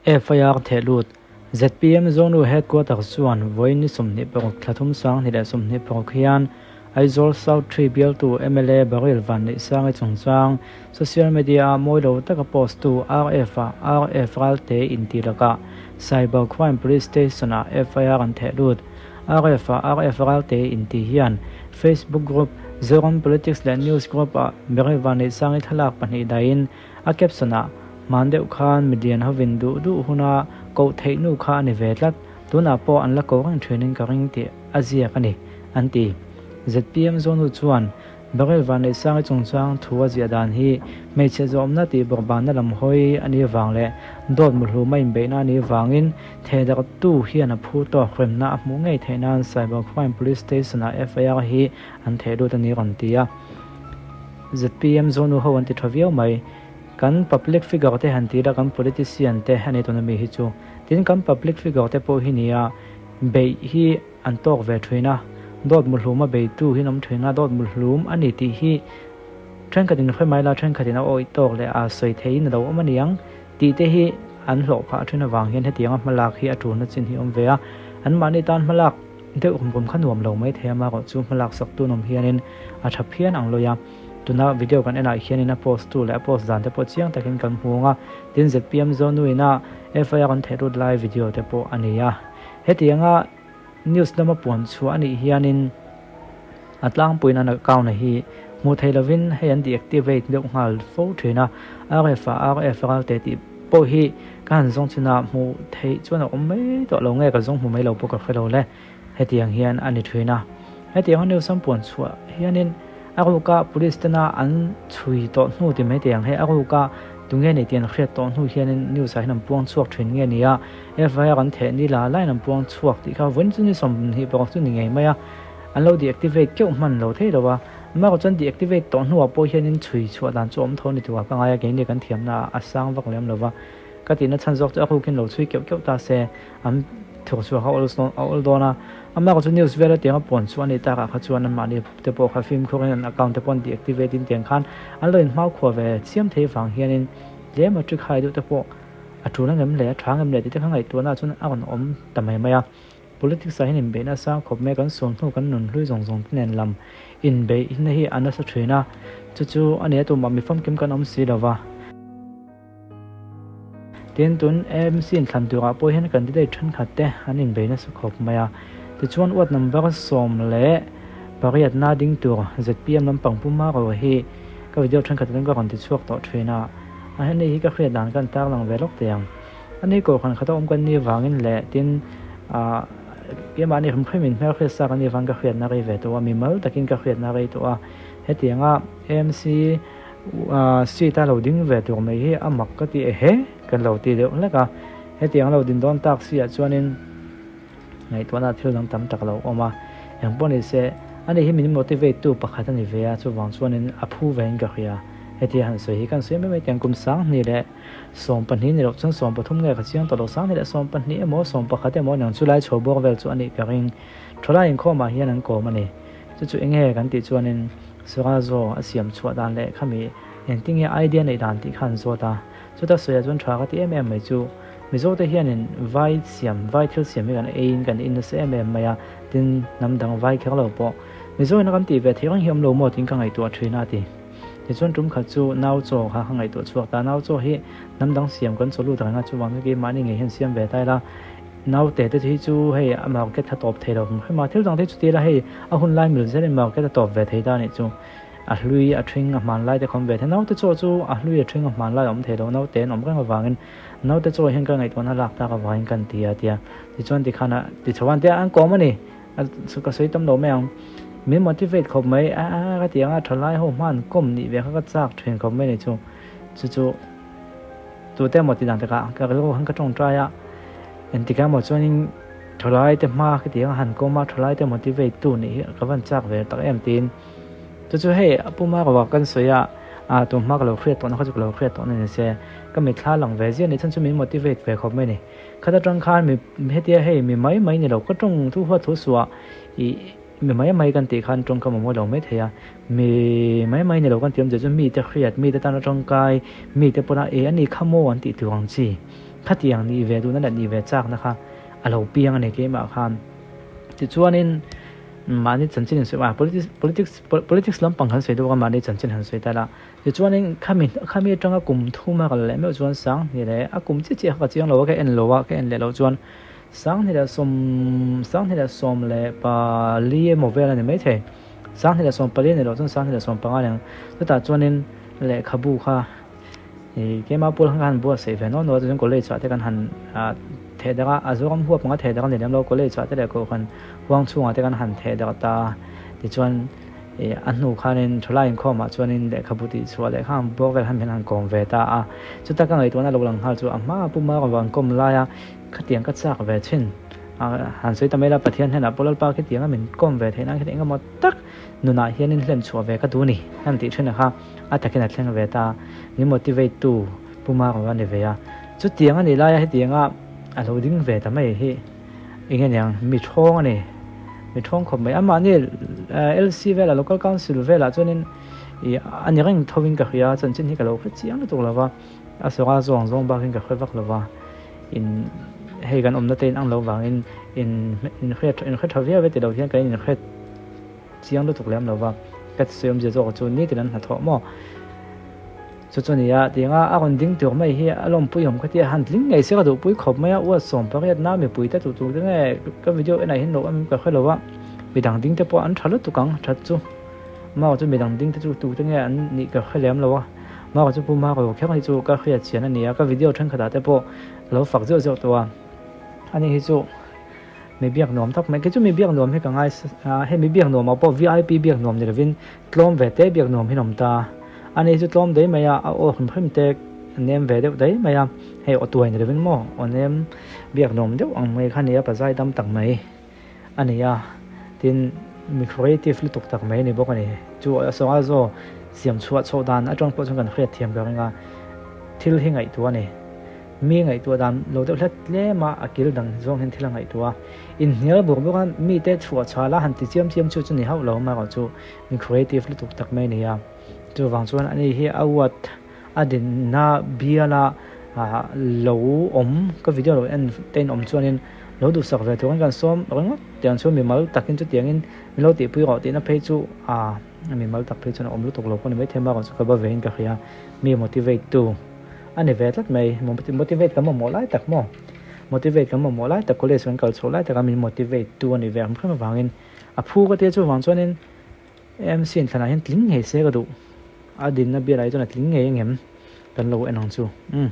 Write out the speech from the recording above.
FIR thehlut, zpm Zonu Headquarters chuan vawiin ni 26 thla thum 2026 hian Aizawl South Tree bialtu mla Baryl Vanneihsangi chungchang social media-a mawi lo taka post tu RF-a RF Ralte inti lakah Cyber Crime Police Station-ah FIR an thehlut. RF-a RF Ralte inti hian Facebook group Zoram Politics leh News Group-ah Baryl Vanneihsangi thlalak pahnih dahin A caption-ah, Hman deuh khan milian hovin duh duh huna koh theih nu kha a ni ve tlat, tunah pawh an la ko reng thinin ka ring tih a ziak a ni, an ti. Zpm Zawnu chuan, Baryl Vanneihsangi chungchang thu a ziah dan hi hmeichhe zawmna tih bawrhbanna lam hawi a nih vang leh dawt muhluma inbeihna a nih vangin thehdarhtu hian a phu tawk remna a hmuh ngei theih nan Cyber Crime Police Station-ah FIR hi an theh lut a ni rawn ti a. Zpm Zonu ho an ti tha viau mai. Kan public figure te han ti ila kan politician te a ni tawh na mi hi chu. Tin kan public figure te pawh hi nia beih hi an tawk ve thin a, dawt muhlum a beitu hi an awm thin a, dawt muhlum a ni tih hi thenkhat in hre mai la thenkhat in a awih tawk leh a sawi theihin a lo awm a niang tih te hi an hlawh phah thin avang hian hetianga hmalak hi a tulna chin hi a awm ve a, anmahni tan hmalak Deuh rum rum kha nuam lo mai thei a, amaherawh chu hmalak sak tu nawm hianin a tha phian ang lawih a. Tuna video kan enah hianin a post tu leh a post dan te pawh chiang takin kan hmu ang a, tin zpm Zonuin a FIR an theih lut lai video te pawh a ni a. Hetianga news lama puan chhuah a nih hianin a tlangpuiin an account a hi hmuh theih lovin hei an deactivate deuh nghal fo thin a, RF ah RF ralte tih pawh hi ka han zawng chin a, hmuh theih chuan a awm mai tawh lo nge ka zawng hmu mai lo pawh ka hre lo le, hetiang hian a ni thin a. Hetiang a news an puan chhuah hianin a ruka police tena an chhui tawh hnu ti mai teh ang hei a ruka tunge nei tih an hriat tawh hnu hianin news ah hian an puang chhuak thin nge ni a, FIR an theh ni la laiin an puang chhuak tih kha vawiin chu ni 21 chu ni ngei mai a. An lo deactivate keuh hman lo thei lo a, amaherawh chuan deactivate tawh hnuah pawh hianin chhui chhuah dan chu a awm tho a ni tura ka ngai a, keini kan thiamna ah a sang vak lem lo va, ka tihna chhan zawk chu a rukin lo chhui keuh keuh ta se, an thawk chhuah kha a awl dawn a, amaherawh chu news vel atianga puan chhuah a nih takah kha chuan anmahni te pawh kha fimkhur in an account te pawh an deactivate in tiang khan an lo inhmau khuah ve chiam thei vang hianin tlem a trick hai deuh te pawh a tul angem le a tha angem le tih te kha ngaihtuahna ah chuan a rawn awm ta mai mai a. Politics ah hian inbeihna a sang khawp mai a, kan suam hnu kan nun hlui zawng zawng te nen lam inbeihna hi a nasa thin a, chu chu a nia tumah mi famkim kan awm si lova. Tin, tun AMC inthlan turah pawh hian candidate thenkhat te an inbei nasa khawp mai a, tichuan ward number 18 na ding tur zpm lampang Pu Maro hi ka video thenkhat atang ka rawn ti chhuak tawh thin a, a heni hi ka hriat dan ka tarlang ve lawk teh ang. A ni kohhran khata awm kan nih vangin leh tin ah keimahni hrim hrim in hmelhriat sa kan nih vang ka hriatna rei ve tawh a, mimal takin ka hriatna rei tawh a. Hetianga AMC ah seat a lo ding ve tur mai hi a mak ka ti ehe kan lo ti deuh hlek a. Hetiang a lo din dawn tak si ah chuanin ngaihtuahna thil dang tam tak a lo awm a. Engpawh ni se ani hi min motivate tu pakhat a ni ve a, chuvang chuanin a phu ve in ka hria. Hetia han sawi hi kan sawi mai mai tiang kum 20 12 ni loh chuan 13 nge ka chiang tawh lo, 20 le 12 emaw 11 emaw aniang chu lai chho bawk vel chu a nih ka ring. Thalai inkhawmah hian an kawm a ni. Chu chu enge kan tih chuanin Surazo a siam chhuah dan leh khami engtinge idea neih dan tih kha an zawt a. Chuta sawiah chuan tha ka ti em em mai chu Mizote hianin vai siam, vai thil siam hi kan eiin kan in nasa em em mai a, tin hnam dang vai kher lo pawh Mizoin a kan tih ve theih reng hi awm lo maw tiin ka ngaihtuah thin a a ti. Tichuan tum khat chu nau chaw kha ka ngaihtuah chhuak ta, nau chaw hi hnam dang siam kan chaw lut reng a, chuvang chu keimahni ngei hian siam ve ta ila, naute te hi chu hei a market kha tawp thei lo hrim hrim a, thil dang te chu ti ila hei a hun lai mil zelin market a tawp ve thei ta anih chu, a hlui a ṭhing a hman lai te kha awm ve thei, naute chaw chu a hlui a ṭhing a hman lai a awm thei lo, naute an awm reng avangin naute chaw hian ka ngaihtuahna lak tak avangin kan ti a tia, tichuan tikhan a ti chho a, tia an kawm a ni. Ka sawi tam lo mai ang. Min motivate khawp mai a a ka ti ang a, thalai ho hman kawm nih ve kha ka chak thin khawp mai ni chu. Chu chu tute emaw tih dan takah ka rilru khan ka tawngtai a, engtikah emaw chuanin thalai te hma ka ti ang a han kawm a, thalai te motivate tu nih hi ka van chak ve tak em tiin. Chu chu hei a puma ruak kan sawi a, ah tun hma ka lo hriat tawhna kha chu ka lo hriat tawhna ni se, ka mitthla lang ve ziah ni chhan chu min motivate ve khawp mai ni. Khat atang khan mi hetia hei mi mai mai ni lo ka tawng thu huat thu suah ih mi mai mai kan tih khan tawng ka mamawh lo mai thei a, mi mai mai ni lo kan tih awmzia chu mite hriat mite tana tangkai mite pawna e ani kha maw an tih tur ang chi Khatiang nih ve duhna leh nih ve chakna kha a lo piang a ni keimah khan. Tichuanin mahni chanchin in sawi a, politics politics politics lampang han sawi deuh a mahni chanchin han sawi ta la. Tichuanin khami khami atanga kum thum a kal leh meuh chuan Sanghni leh a kum chiah chiah kha ka chiang lo a, ka en lo a, ka en leh loh chuan 2014 emaw vel a ni maithei. 2014 a ni loh chuan 2015 a ni ang. Chutah chuanin lehkhabu kha ih keimah pawl khan ka han buatsaih ve nual nual a, chuan college ah te kan han ah theh darh a, a Zoram huap anga theh darh a ni lem lo, college ah te leh kohhran huang chhungah te kan han theh darh ta a, tichuan ih a hnu khanin thalai inkhawmah chuanin lehkhabu tih chhuah leh kha ang bawk vel khan min han kawm ve ta a, chuta ka ngaihtuahna lo lang nghal chu a hma puma rawn an kawm laia Khatiang ka chak ve thin. Han sawi ta mai la, Pathian hnenah pawh Lalpa khitianga min kawm ve theih nan khian engemaw tak nunah hianin hlen chhuah ve ka duh a ni han tih thin a kha a takin a thleng ve ta. Min motivate tu Pu Maro a ni ve a. Chutiang a nih laia hetianga a lo ding ve ta mai hi eng aniang mi thawng a ni. Mi thawng khawp mai. Amahni LC velah Local Council velah chuanin ih a ni reng thovin ka hria a, chanchin hi ka lo hre chiang lutuk lova. A sawra zawng zawng bakin ka hre vak lova. In hei kan awmna te in ang lo vangin in in hriat in hre tha viau e ti lo hian kan in hre chiang lutuk lem lo va ka sawi awmzia zawk chu nitin an hnathawh maw chu chu nia tianga a rawn ding tur mai hi a lawmpui awm khatia han tling ngei se ka duhpui khawp mai a uat sawm pariat na mipui te tu tur te nge ka video enah hian lo awm ka hre lo a midang ding te pawh an tha lutuk ang that chu Mau chu midang ding te chu tu te nge an nih ka hre lem lo a. Mau chu Pu Maro kher hi chu ka hriat chian a ni a, ka video thenkhatah te pawh ka lo fak zeuh zeuh tawh a. Ani hi chu mi biak nuam tak mai, kei chu mi biak nuam hi ka ngai a, hei mi biak nuamah pawh vip biak nuam ni lovin tlawm ve te biak nuam hi an awm ta. Ani hi chu tlawm daih mai a, a aw hrim hrim te a nem ve deuh daih mai a, hei aw tuai ni lovin maw aw nem biak nuam deuh ang mai kha a ni a, pazai dam tak mai. a ni a, tin mi creative lutuk tak mai a ni bawk a ni. Chu a sawnga zaw siam chhuah chhoh dan atang pawh chuan kan hriat thiam ka ring a, thil hi ngaihtuah a ni. Mi ngaihtuah dan lo deuh hlet tlem a, a kil dang zawng hian thil a ngaihtuah a. Inhnial bawk bawk a, mite chhuah chhal a han ti chiam chiam chu chu ni hauh lo amaherawhchu mi creative lutuk tak mai a ni a. Chuvang chuan ani hi a uat a dinna biala lo awm ka video lo en te in awm chuanin lo duhsak ve turin kan sawm ringawt tiang chu mimal takin chutiangin min lo tihpui rawh tihna phei chu ah mimal tak phei chuan a awm lutuk lo pawh ni maithei bakah chu ka va vein ka hria mi motivate tu a ni ve tlat mai motivate kan mamawh lai tak maw motivate kan mamawh lai tak college kan kal chhoh lai taka min motivate tu a ni ve ang hrim avangin a phu ka tia chuvang chuanin AMC in thlanah hian tling ngei se ka duh. A dinna bialah hi chuan a tling ngei angem? Kan lo en ang chu. Umm.